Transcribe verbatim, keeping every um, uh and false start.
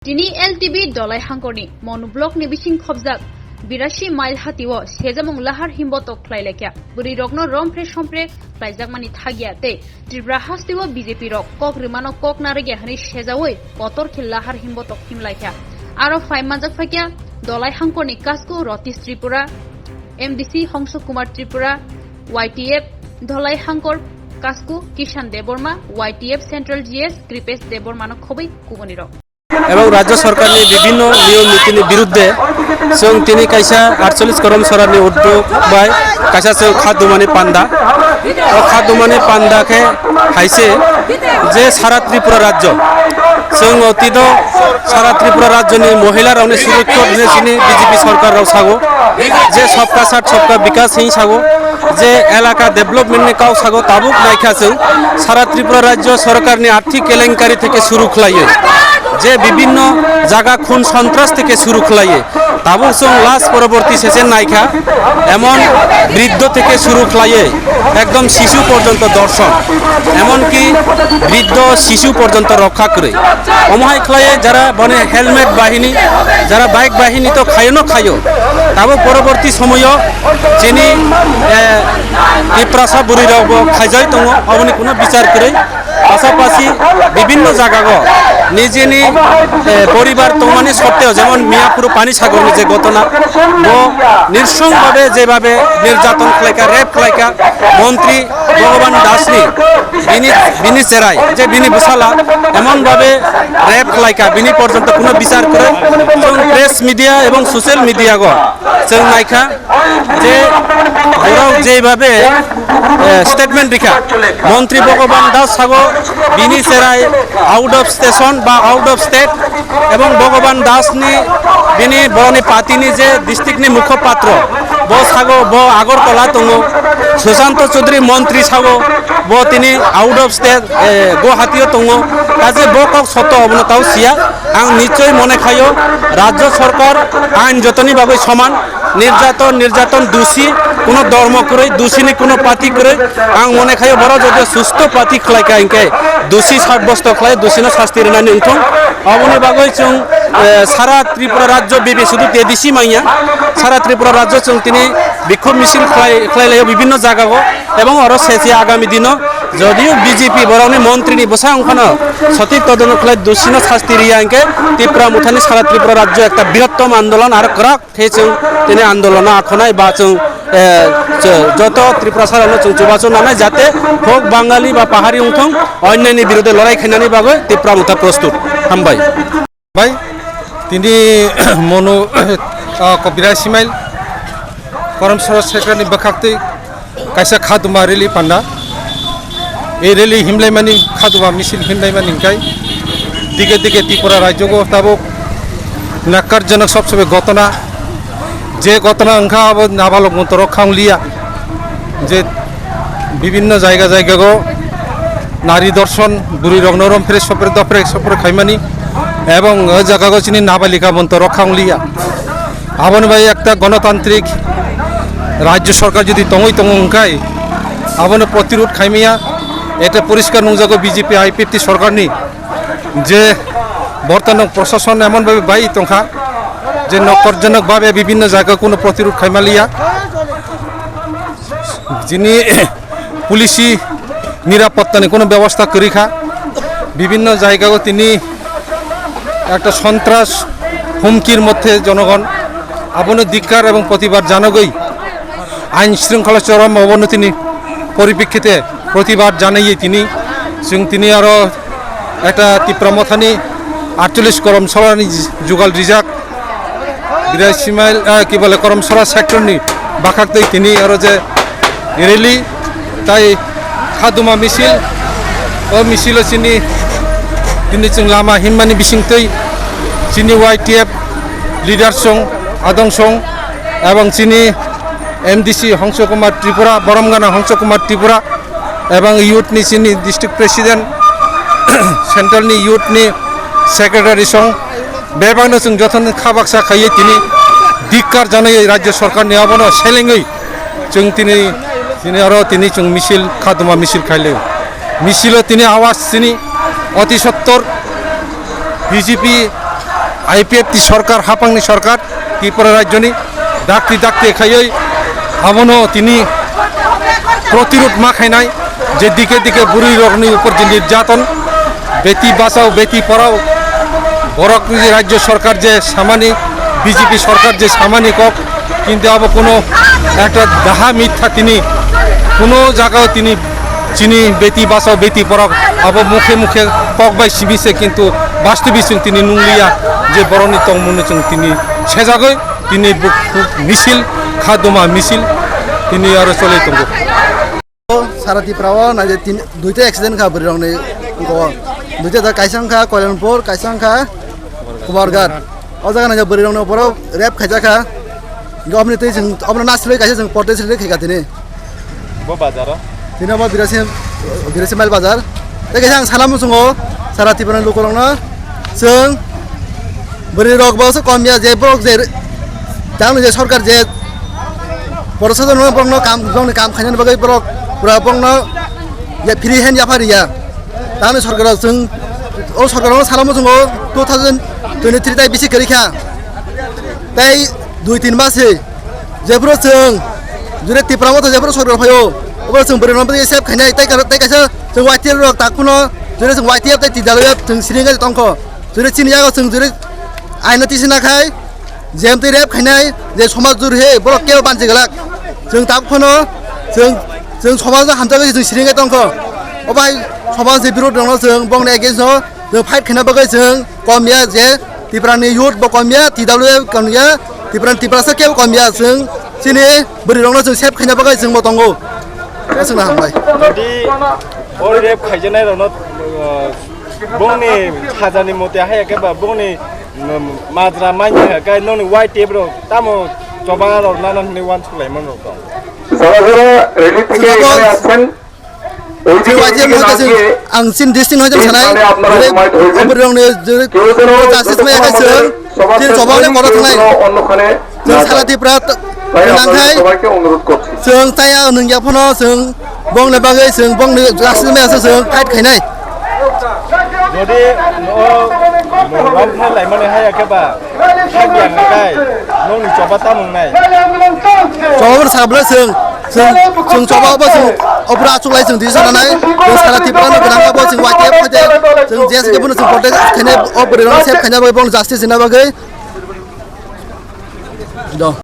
Tini L T B Dolai Hangkorni Monu Block ni bising khobjak birasi mile hatio sejamung lahar himbotok khlai laikha. Bwrwi rokno romphre sompre khlaijakmani thagya tei Tripura hasteo B J P rok kok rwmano kok narwkya hwnwi sejaui kotor khe lahar himbotok him laikha. Aro phai manjak phaikha Dolai Hangkorni kasku Ratish Tripura, M D C Hongso Kumar Tripura, Y T F Dolai Hangkor kasku Kishan Debbarma, Y T F Central G S Kripesh Debbarmano khobwi kubunirok. Ebong rajya sorkarni bibhinno niyom nitini birudde chwng tini kaisa atchollish korom sorani uddog bai kaisa chwng kha dumani panda. O kha dumani panda khe haise je sara Tripura rajyo, chwng otito sara Tripura rajyoni mohila rokni surokya rwna chini B J P sorkar rok sago je sabka saath sabka bikas hwnwi sago, je elaka development ni kok sago, tabuk naikha chwng sara Tripura rajyo sorkarni arthik kelenkari theke suru khlaiwi je bibhinno jaga khun sontras theke suru khlaiwi tabuk chwng last poroborti sese naikha emon briddho theke suru khlaiwi ekdom sishu porjonto dorshon, emonki briddho sishu porjonto rokha kwrwi. Omo hai khlaiwi jara boni helmet bahini, jara bike bahini to khayo no khayo, tabuk poroborti somoyo chini, eh, Tiprasa bwrwi rok bo khaijai tongo, oboni kuno bichar kwrwi. Pasapasi bibhinno jagago nijini, eh, poribar tongmani sotteo, jemon Miyapur Panisagarni je ghotona, bo nirsong bhabe jebhabe nirjaton khlaikha, rape khlaikha, montri Bhagaban Dasni bini, bini cherai, je bini bwsala emon bhabe rape khlaikha, bini porjonto kuno bichar kwrwi. Chwng press media ebong social media go chwng naikha je borok jebhabe, eh, statement rikha, montri Bhagaban Das sago bini cherai out of station ba out of state, ebong Bhagaban Dasni bini boroni partyni je districtni mukhopatro, bo sago bo Agartala tongo, Sushanto Chaudhary montri sago bo tini out of state, eh, Guwahati-o tongo, kaje bo kok sotto obono tao siya. Ang nichoi mone khayo rajyo sorkar ain jotoni bagwi soman, nirjaton, nirjaton dusi, kuno dhormo kwrwi, dusini kuno party kwrwi. Ang mone khayo borok jodi susto party khlaikha hinkhe dusi sabbosto khlai, dusino sasti rwnani wngthong. Oboni bagwi chwng, eh, sara Tripura rajyo bebe sudu T D C manya, sara Tripura rajyo chwng tini bikhub misil khlai, khlai laio bibhinno jagao, ebong oro sese agami dino jodio B J P borokni montrini bwsa wngphano sothik todonto khlai dusino sasti riya hinkhe Tipra Mothani sara Tripura rajyo ekta birottom andolon aro kwrak khe chwng tini andolono akhonai ba chwng, eh, chw-, joto Tiprasarokno chwng chubachu nanai jate hok Bangali ba pahari wngthong, onnayni birode lorai khainani bagwi Tipra Motha prostut. Hambai. Bai, tini Monu, ah, ko birasi mile Korom Sora Sector ni bwkhaktwi kaisa kha duma rally panda. Ei rally himlaimani, kha duma misil himlaimani hwnkhe dige dige Tripura rajyogo tabuk nakkarjonok sob sobe ghotona. Je ghotona wngkha abo nabalok montorok kha wngliya. Je bibhinno jaiga jaigago nari dorshon, bwrwi rokno romphre sopre dopre sopre khaimani ebong o jagago chini nabalika montorok kha wngliya. Aboni bai ekta gonotantrik rajyo sorkar jodi tongwi tongo hwnkhe abono protirod khaimaya, eta poriskar nungjago B J P I P F T sorkarni je bortanok prosason emon bhabe bai tongkha je nokkorjonok bhabe bibhinno jaga kuno protirod khaimaliya. Jini police nirapottani kuno bebosta kwrwi kha, bibhinno jaga o tini ekta sontras humkir moddhe jonogon abono dikkar ebong protibad janagwi ain shringkhola chorom obono tini poripekkite protibad janaiye tini chwng tini aro ekta Tipra Mothani atchollish korom sorani jugal rijak. Birasi mile, ah, ki bole, Korom Sora sector ni bwkhaktwi tini oro je rally tai kha duma misil, o misilo chini tini chwng lama himmani bisingtwi chini Y T F leader song, adong song, ebong chini M D C Hongso Kumar Tripura, Boromgana Hongso Kumar Tripura, ebong youth ni chini district president, central ni youth ni secretary song, bebakno chwng jotono kha baksa khaiwi tini dikkar janaiwi rajyo sorkarni abono selengwi chwng tini, tini oro tini chwng misil, kha duma misil khailai. Misilo tini awas chini oti sottor B J P I P F T sorkar, hapangni sorkar, Tripura rajyoni dakti dakti khaiwi abono tini protirod ma khainai, je dike dike bwrwi rokni upor je nirjaton, beti bachao, beti porao, borokni rajyo sorkar je samani, B J P sorkar je samani kok, kintu abo kuno ekta daha mitha tini, kuno jagao tini chini beti bachao, beti porao abo mukhe mukhe kok bai simi se, kintu bastobi chwng tini nungliya je borokni tongmungno chwng tini sejagwi tini buk-, buk misil, kha duma misil tini aro choli tongo. Sara Tripura o naidi tin, duita accident kha bwrwi rokni, duita da kaisa wngkha Koilanpur, kaisa wngkha Kumarghat. O jaga naidi bwrwi rokni borok rape khaijak kha. Hinkhe oboni twi chwng, obono nasle kaisa chwng protest rally khaikha tini. Bo bazar o? Tini obo Birasim, Birasim Mile bazar. Tei kaisa ang sana muchungo, sara Tripura ni lukurokno chwng bwrwi rok bo se kom ya je borok je tang je sorkar je borok sajakno borokno kam, borokni kam khainani bagwi borok pura borokno ya free hand yapha riya. Tangni sorkar chwng o sorkar o sana muchungo two thousand twenty-three tai bisi kwrwi kha. Tei dui tin mas se jephuru chwng jure Tipra motha jephuru sorkar phaio, obo chwng bwrwi rok save khainai tei kar-, tei kaisa chwng Y T F rok tak phano jure chwng Y T F tei T W F chwng siring gai tongkho. Jure chini yago chwng jure aino tisina khai, jemtwi rape khainai je somaj juri he borok kebo banchi glak. Chwng tak phano chwng, chwng somaj no hamjagwi chwng siring gai tongkho. O bai somaj ni birod rokno chwng bongni against o chwng fight khaina bagwi chwng kom ya je Tipra ni youth bo kom ya, T W F kom ya, Tipra ni Tiprasa kebo kom ya, chwng chini bwrwi rokno chwng save khaina bagwi chwng bo tongo. Aswkno hambai. Jodi o rape khaijaknai rokno, uh, bongni sajani mote haya khe ba bongni, um, majra manya khe noni Y T F rok tamo choba rok nana hwnwi uansuk lai man rok tong. যারা যারা রেলি থেকে এখানে আসছেন, ওই যে দিকে Y T F na ghiye ang chini destiny hoitam sanai, মানে আপনারা জমায়েত হয়েছেন। Oborokni juri কেউ যেন justice maya kaisa, সবার chini choba le koro thangnai, অন্যখানে না যায়। Sara Tripura তাই আপনাদের nangkhai, সবাইকে অনুরোধ করছি। Chwng chaya nungya phano chwng bongni bagwi chwng bongni justice maya se chwng fight khainai. Jodi no, no, romphai laimani haya khe ba, khakya hwnkhe nokni choba tamo wngnai? Choba bo sakbwlai chwng, chwng, chwng choba bo chwng opor achuk lai chwng decision lanai. Chwng sara Tripura no gwnang bo chwng Y T F phaide chwng J S K bono chwng protest khainai, o bwrwi rok save khaina bagwi, bono justice rina bagwi.